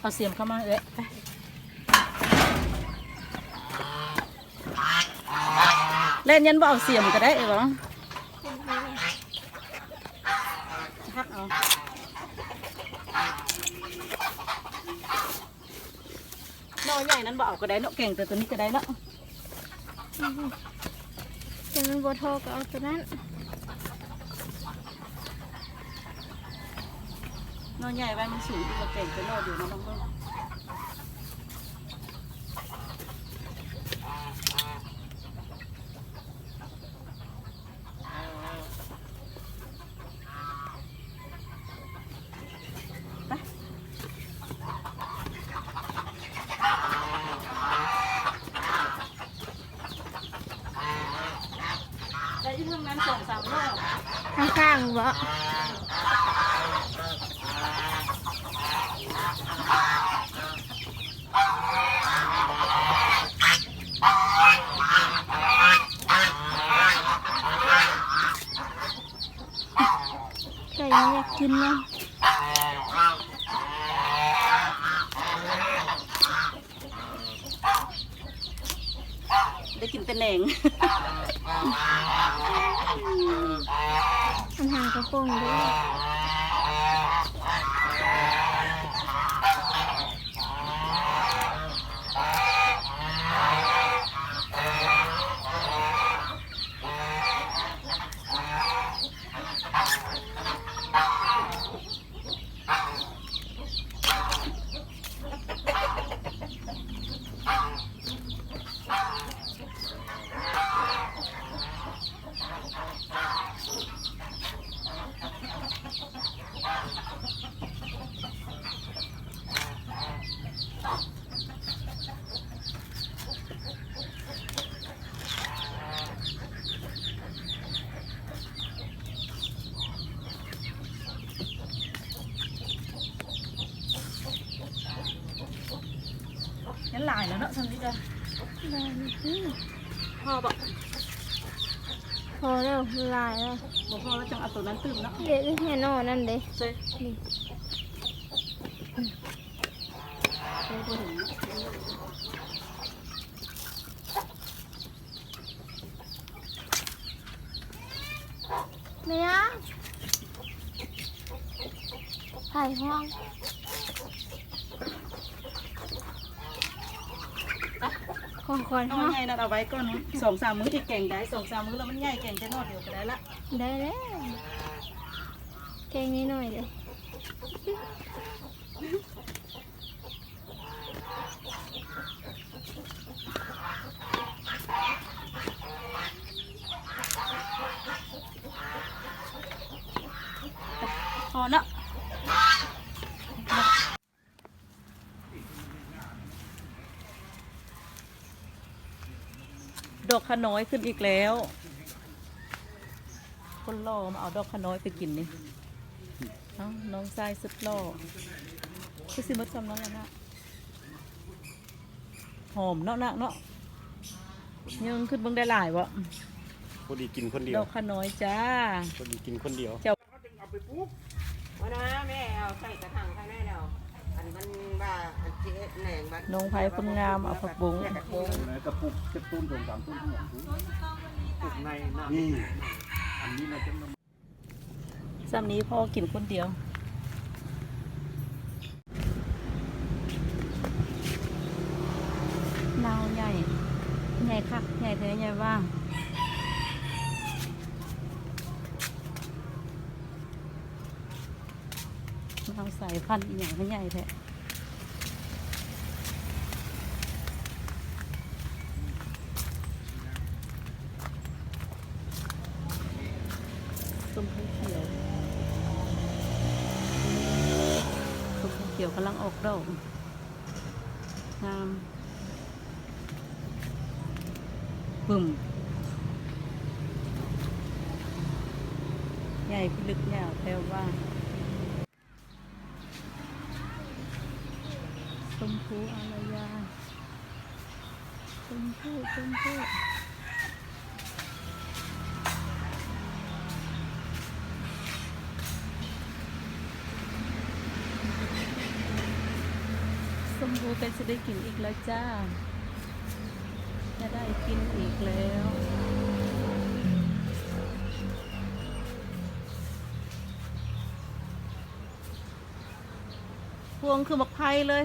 ເອົາສຽມເຂົ້າມາເອື້ອຍ ໄປ ແລ່ນ ຍັນບໍ່ເອົາສຽມກໍໄດ້ເອີຍ ຫັກເອົາ. ໜໍ່ໃຫຍ່ນັ້ນບໍ່ເອົາກໍໄດ້ເນາະ ແກງແຕ່ຕົວນີ້ກໍໄດ້ເນາະ ແຕ່ມັນບໍ່ທໍ່ກໍເອົາຕົວນັ້ນ ໜໍ່ໃຫຍ່ໄວ້ມັນສູງ ແກງແຕ່ໜໍ່ດຽວມາລອງເບິ່ງ. ໄປ ໄດ້ຢູ່ເທິງນັ້ນສອງສາມໂລ ຂ້າງໆ ບໍ່? ໄກ່ມັນຢາກກິນເນາະ ໄດ້ກິນແຕ່ແໜງ ມັນຫາກະໂປງເດ້. ຍັງຫຼາຍແລ້ວເນາະ ຊ່ຳນີ້ກະ ຫຼາຍຢູ່ຕິ ພໍບໍ່? ພໍແລ້ວ ມັນຫຼາຍແລ້ວ ບໍ່ພໍແລ້ວຈັ່ງເອົາໂຕນັ້ນຕື່ມເນາະ ເດ ເດ ແມ່ນໜໍ່ນັ້ນເດ ໃສ່ ນີ້. ແມ່ນຫຍັງ? ໃຜຮ້ອງ? ຂອງຂ້ອຍ ເອົາ ເຮົາ ໃຫຍ່ນັ້ນເອົາໄວ້ກ່ອນ ສອງສາມມື້ທີ່ແກງໄດ້ ສອງສາມມື້ແລ້ວມັນໃຫຍ່ ແກງແຕ່ໜໍ່ດຽວກໍໄດ້ລະ ໄດ້ແລ້ວ ແກງນ້ອຍໆເດ້. ພໍເນາະ ດອກຂະນ້ອຍຂຶ້ນອີກແລ້ວ ຄົນຫຼໍ່ມາເອົາດອກຂະນ້ອຍໄປກິນນີ້ ເອົ້າ ນ້ອງຊາຍສຸດຫຼໍ່ ຄືຊິໝົດຊ່ຳນັ້ນລະນະ. ຫອມເນາະນາງເນາະ ຍັງຂຶ້ນເບິ່ງໄດ້ຫຼາຍບໍ່? ພໍດີກິນຄົນດຽວ ດອກຂະນ້ອຍຈ້າ ພໍດີກິນຄົນດຽວ ເຈົ້າ ເອົາໄປປູກ ບໍ່ນະ ແມ່ເອົາໃສ່ກະຖາງຂ້າງໃນແລ້ວ ອັນມັນວ່າອັນຊິເຮັດແໜງບັດ ນ້ອງໄພຄົນງາມເອົາຜັກບົ້ງ ແລ້ວກະປູກຈັກຕົ້ນ ສອງສາມຕົ້ນ ປູກໃນນະ ນີ້ ອັນນີ້ນະ ຈຳນຳ ຊ່ຳນີ້ພໍກິນຄົນດຽວ ນາວໃຫຍ່ ໃຫຍ່ຄັກ ໃຫຍ່ແທ້ ໃຫຍ່ວ່າ ນາວສາຍພັນອີ່ຫຍັງໃຫ້ໃຫຍ່ແທ້. ສົ້ມພູຂຽວ ສົ້ມພູຂຽວກຳລັງອອກດອກ ງາມ ປຶ້ມ ໃຫຍ່ພິລຶກຍາວແຖວວ່າ. ຊົມພູອາລະຍາ ຊົມພູ ຊົມພູ ມພູໃກ້ຊິໄດ້ກິນອີກແລ້ວຈ້າ ຈະໄດ້ກິນອີກແລ້ວ ພວງຄືໝາກໄຜ່ເລີຍ.